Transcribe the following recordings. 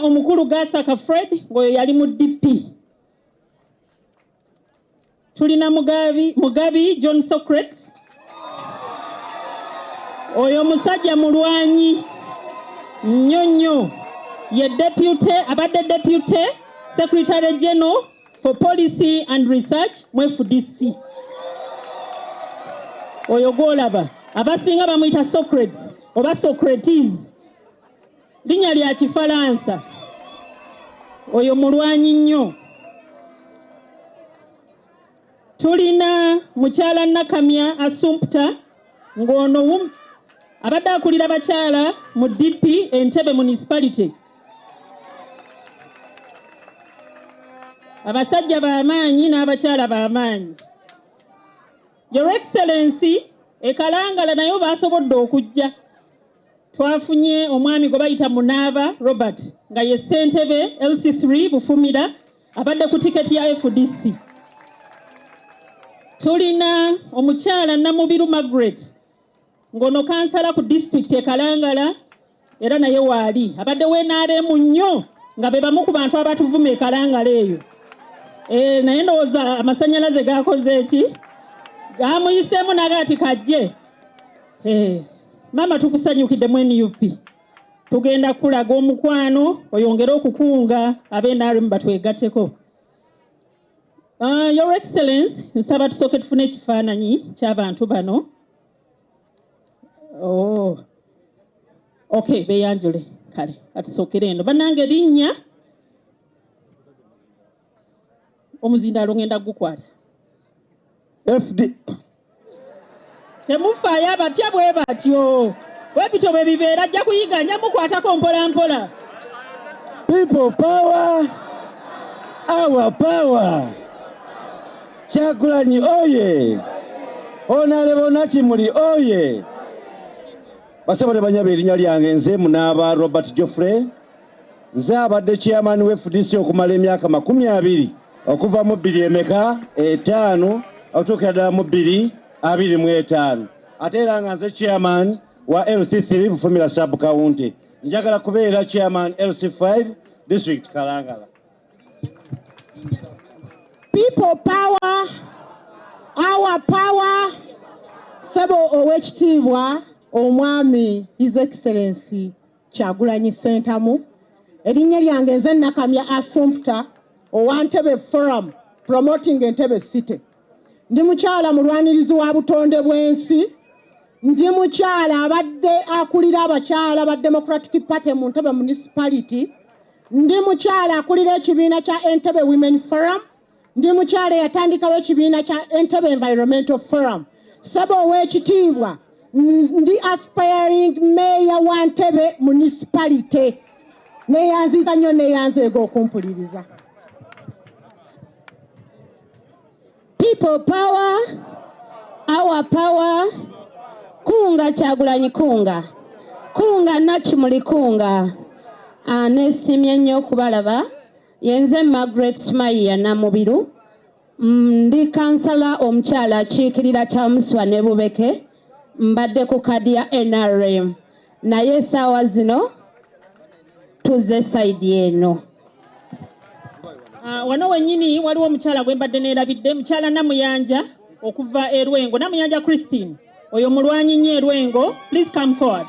omukulu Gasaka Fred ng'oyo yali mu DP. Tulina Mugabi John Socrates, oyo musajja mulwanyi nnyo nnyo, ye deputy, abadde deputy secretary general for policy and research mu FDC. Oyo gw'olaba abasinga bamuyita Socrates oba Socrates, linnya lya Kifalansa. Oyo mulwanyi nnyo. Tulina mukyala Nakamya Asumpta ng'ono abadde akulira bakyala mu DP Entebbe Municipality. Abasajja b'amaanyi n'abakyala b'amaanyi. Your Excellency, ekalangala nayo basobodde okujja. Twafunye omwami gwe bayita Munaaba Robert nga ye ssentebe LC3 Bufumira, abadde ku tiketi ya FDC. Tulina omukyala Namubiru Margaret ng'ono kansala ku disitulikiti e Kalangala, era naye waali abadde w'NRM nnyo, nga be bamu ku bantu abatuvuma e Kalangala eyo. Naye ndowooza amasannyalaze gakoze eki, gamuyiseemu naga ati kajje. Maama tukusanyukidde mu NUP, tugenda kulaga omukwano oyongere okukunga ab'NRM batwegatteko. Your Excellence, nsaba tusooke tufune ekifaananyi ky'abantu bano. Oh. Okay, beeyanjule. Kale atusookere eno. Bannange linnya omuzindaalo ngenda gukwata. FD Temufaayo abapya bwe batyo. Bwe bityo bwe bibeera, ajja kuyiga, nja mukwatako mpola mpola. People power, our power. Kyagulanyi oye! Honorable Nakimuli oye! Basebo ne banyaba, erinnya lyange nze Munaaba Robert Geoffrey. Nze abadde chairman wa FDC okumala emyaka 20, okuva mu bbiri emeka etaano okutuukira ddala mu 2025. Ate era nga nze chairman wa LC3 Bufumira sub county. Njagala kubeera chairman LC5 district Kalangala. People power, our power. Ssebo ow'ekitiibwa omwami His Excellency Kyagulanyi Ssentamu, erinnya lyange nze Nakamya Asumpta owa Ntebe Forum promoting Entebbe City. Ndi mukyala mulwanirizi wa butonde bw'ensi. Ndi mukyala abadde akulira abakyala ba Democratic Party mu Ntebe Municipality. Ndi mukyala akulira ekibiina kya Entebbe Women Forum. Ndi mukyala eyatandikawo ekibiina kya Entebbe Environmental Forum. Ssebo ow'ekitiibwa, ndi aspiring mayor wa Ntebe Municipality. Neyanziza nnyo, neyanzeega okumpuliriza. People power, our power. Kunga Kyagulanyi kunga. Kunga Nakimuli kunga. Neesiimye nnyo okubalaba. Yenze Margaret Sumaiya Namubiru. Ndi kansala omukyala akiikirira Kyamuswa ne Bubeke. Mbadde ku kadi ya NRM. Naye essaawa zino tuzze side eno. Wano wennyini waliwo omukyala gwe mbadde neerabidde, mukyala Namuyanja okuva e Lwengo. Namuyanja Christine, oyo mulwanyi nnyo e Lwengo. Please come forward.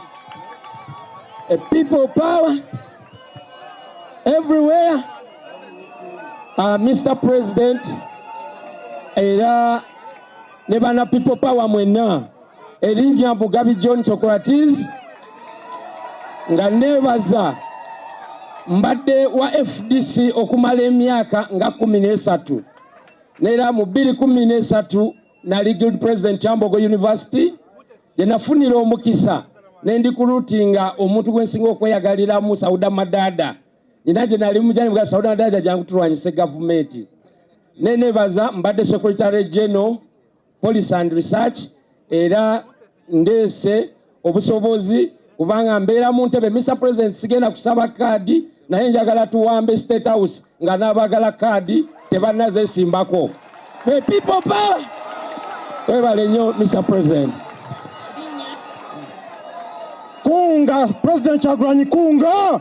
A people power everywhere. Mr. President, era ne bana people power mwenna, erinnya Mugabi John Socrates, nga neebaza mbadde wa FDC okumala emyaka nga 13, neera mu 2013 nali guild president Kyambogo University, gye nafunira omukisa ne ndikulutinga omuntu gwe nsinga okweyagaliramu, Sauda Madada. Nina gye nali mujani bwa Sauda Madada, jangu tulwanyise gavumenti. Nenebaza mbadde secretary general policy and research, era ndeese obusobozi kubanga mbeera mu Ntebe. Mr President, sigenda kusaba kaadi, naye njagala tuwambe State House nga n'abaagala kaadi tebannazeesimbako. Hey, people power! Webale nnyo, Mr President. Kunga President Kyagulanyi, kunga.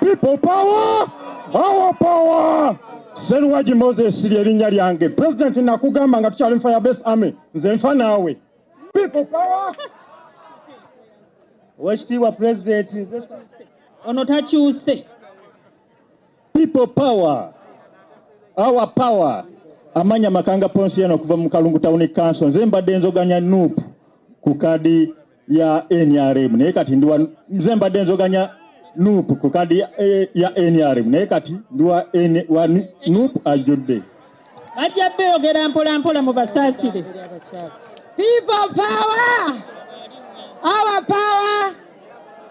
People power, our power. Seruwagi Moses lyerinnya lyange. President, nakugamba nga tukyali mu Firebase Army, nze nfa naawe. People power. Owekitiibwa Pulezidenti, nze Ono takyuse. People power, our power. Amanya Makanga Ponsiano okuva mu Kalungu Town Council. Nze mbadde nzoganya NUP ku kadi ya NRM, naye kati ndi wa, nze mbadde nzoganya NUP ku kadi ya NRM, naye kati ndi wa NUP ajjudde. Bajja beeyogera mpola mpola, mubasaasire. People power! Our power!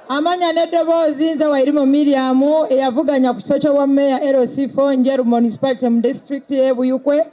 Amanya n'eddoboozi, nze Wairimu Miriam, eyavuganya ku kifo ky'obwa mmeeya LC4 Njeru Municipality mu disitulikiti y'e Buyukwe.